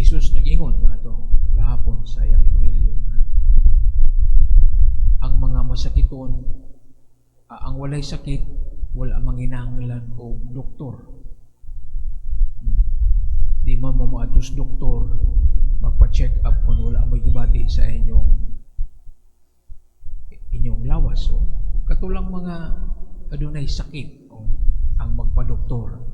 Si Jesus nag-ingon ato gahapon sa iyang ebanghelyo nga ang mga masakiton, ang walay sakit, wala manginahanglan og doktor. Di man mo moadto sa doktor magpa-check up kung wala mo'y gibati sa inyong inyong lawas. So, katulang mga adunay sakit o ang magpa-doktor.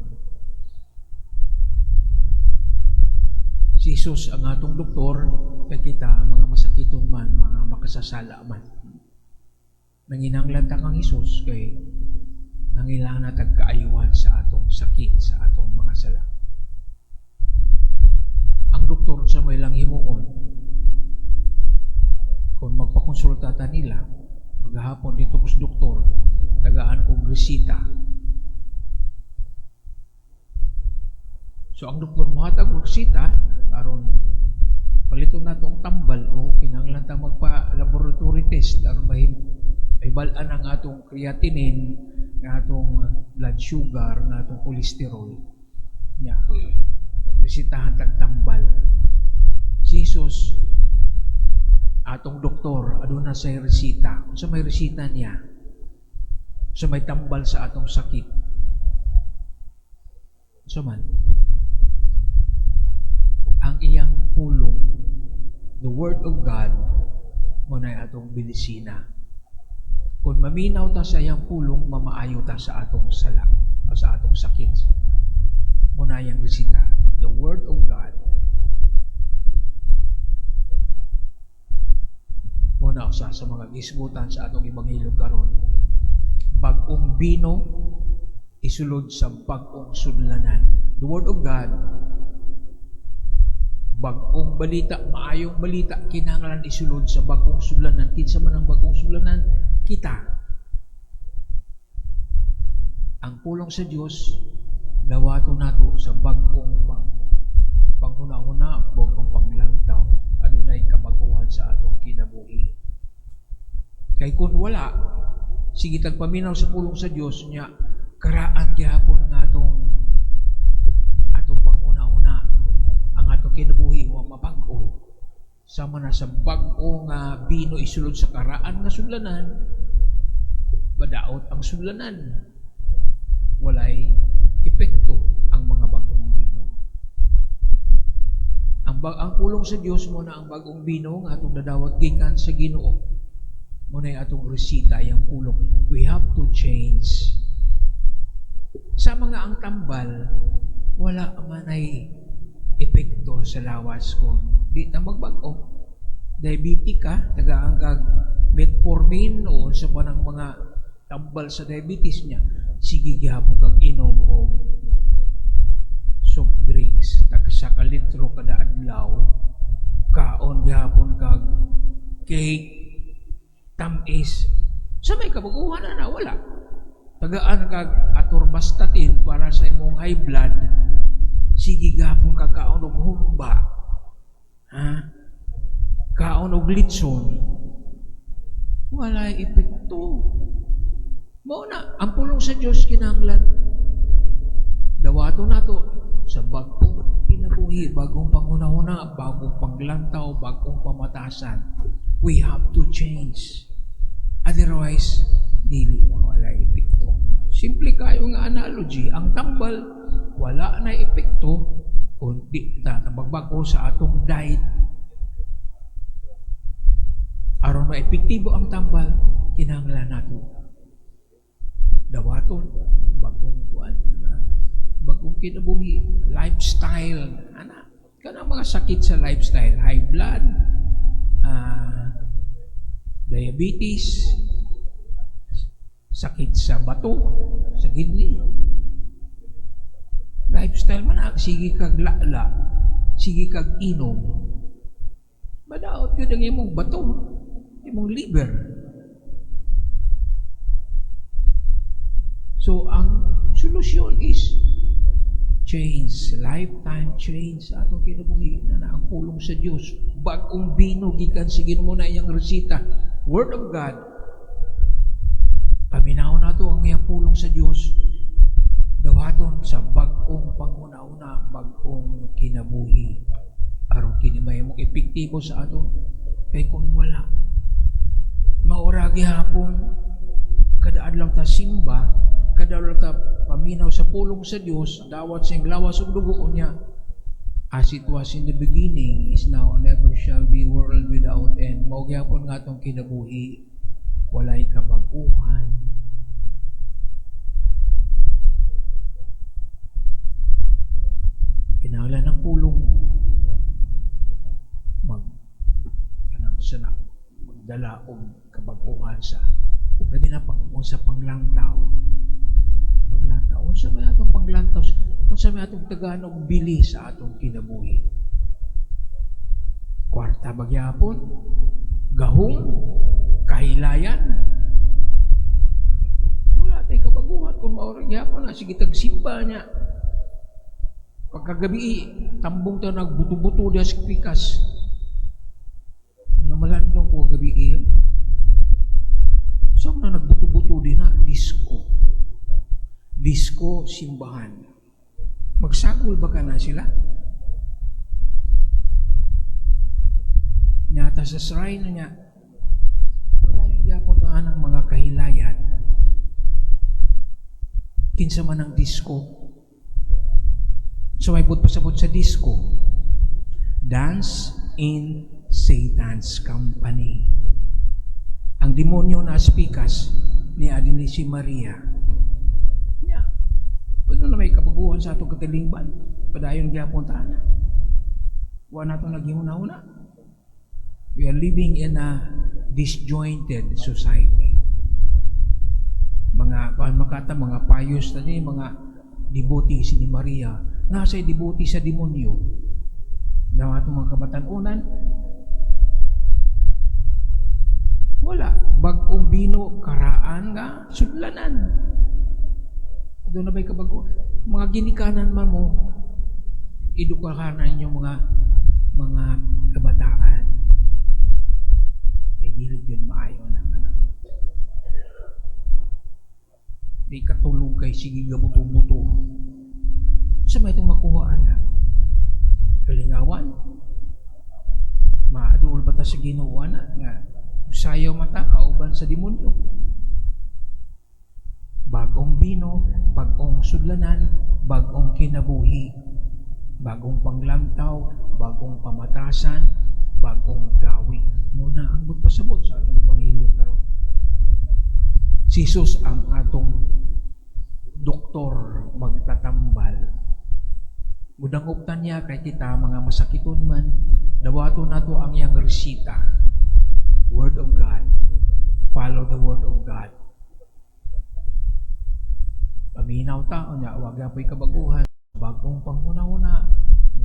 Si Jesus ang atong doktor kay kita mga masakiton man, mga makasasala man. Nanginanglan ta kang Jesus kay nangailangan tag kaayuhan sa atong sakit, sa atong mga sala. Ang doktor sa may lang himuon kung magpakonsulta ta nila, maghapon dito ko sa doktor, tagaan kong resita. So ang doktor mohatag og resita aron paliton nato ang tambal o kinahanglan ta magpa laboratory test aron mahibal-an ang atong creatinine, ang atong blood sugar, ang atong cholesterol. Nya. Resitahan tag tambal. Si Jesus atong doktor, aduna say resita. Unsa may resita niya? Unsa may tambal sa atong sakit? Unsa man? Ang iyang pulong, the Word of God, mao na atong medisina. Kung maminaw ta sa iyang pulong, mamaayo ta sa atong sala o sa atong sakit. Mao na iyang resita, the Word of God. Mao na usa sa mga gisgutan sa atong ebanghelyo karon. Bag-ong bino isulod sa bag-ong sudlanan. The Word of God, bag-ong balita, maayong balita, kinahanglan isulod sa bag-ong sudlanan. Kinsa man ang bag-ong sudlanan? Kita. Ang pulong sa Dios dawaton nato sa bag-ong panghuna-huna, bag-ong paglantaw. Adunay kabaguhan sa atong kinabuhi. Kay kung wala, sige tag paminaw sa pulong sa Dios nya, karaan gihapon nga atong atong panghuna-huna, ang atong kinabuhi wa mabag-o. Sama na sa bag-o nga bino isulod sa karaan nga sudlanan, badaot ang sudlanan. Walay epekto ang mga bag-ong bino. Ang pulong sa Dios mao na ang bag-ong bino nga atong dadawat gikan sa Ginoo. Mao na atong resita yang pulong. We have to change. Sa mga ang tambal, wala man ay epekto sa lawas kung di ta magbag-o. Diabetic ka, tagaan kag metformin o sa panang mga tambal sa diabetes niya, sige gihapon kag inom og soft drinks, tag sa ka litro kada adlaw, kaon gihapon kag cake, tamis. Sa may kabaguhan na na, wala. Tagaan kag atorvastatin para sa imong high blood, sige gihapon kag kaon og humba. Ha? Kaon og litson. Wala epekto. Mao na, ang pulong sa Dios kinahanglan dawaton nato sa bagong kinabuhi, bagong panghuna-huna, bagong paglantaw, bagong pamatasan. We have to change. Otherwise, dili wala epekto. Simple kayo nga analogy, ang tambal wala na epekto kung di ta magbag-o sa atong diet. Aron maepektibo ang tambal, kinahanglan nato dawaton bagong kuan, bagong kinabuhi, lifestyle ana. Kanang mga sakit sa lifestyle, high blood, diabetes, sakit sa bato, sa kidney, lifestyle man ang sige kag lala, sige kag inom, madaot yun ang imong bato, imong liver. So ang solusyon is change, lifetime change sa atong kinabuhi na na ang pulong sa Dios. Bag-ong bino gikan sa Ginoo na iyang resita, Word of God. Paminaw nato ang iyang pulong sa Dios. Dawaton sa bag-ong panghuna-huna, bag-ong kinabuhi. Aron kini mahimong epektibo sa ato, kay kung wala, maura gihapon kada adlaw ta simba, kada adlaw ta paminaw sa pulong sa Dios, dawat sa iyang lawas ug dugo niya, as it was in the beginning, is now, and ever shall be, world without end. Mao gyapon nga atong kinabuhi walay kabag-uhan. Kinahanglan ng pulong mag kanang sana magdala og kabag-uhan sa pwede na pang sa panglantaw. Panglantaw, unsa may atong panglantaw, unsa may atong tagaan og bili sa atong kinabuhi? Kwarta ba gyapon? Gahong? Kahilayan? Wala tay kabaguhan kung maura gyapon na sige tagsimba niya. Pagkagabi, tambong ta nagbuto-buto diha sa pikas. Namalandong ko gabi. Saan na nagbuto-buto din na? Disco. Disco, simbahan. Magsagol ba ka na sila? Nata sa shrine na niya, wala yung gyapon ang mga kahilayan. Kinsa man ang disco. So may pasabot sa disco. Dance in Satan's company. Ang demonyo na pikas ni adin si Maria. Nya. Wala na may kabaguhan sa atong katilingban. Padayon gyapon ta na. Wa na itong naghihuna-huna. We are living in a disjointed society. Mga makata, mga pious na ni, mga devotee ni Maria, nasa devotee sa demonyo. Na atong mga kabatanunan, wala. Bagong bino, karaan nga, sudlanan. Doon na ba'y kabago? Mga ginikanan man mo, edukahan inyong mga kabataan. Kay dili gyud maayo na kanang. Di katulog kay sige gabuto-buto. Sa may itong makuhaan na? Kalingawan? Maaduol ba ta sa Ginoo na nga sayaw mata kauban sa demonyo? Bagong bino, bagong sudlanan, bagong kinabuhi, bagong panglantaw, bagong pamatasan, bagong gawi. Muna ang magpasabot sa atong ebanghelyo karon. Si Jesus ang atong doktor magtatambal. Mudangop ta niya kay kita mga masakiton man, dawaton nato ang iyang resita. Word of God. Follow the Word of God. Paminaw ta, unya, wag po'y kabaguhan. Bagong panghuna-huna,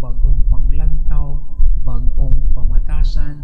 bagong panglantaw, bagong pamatasan,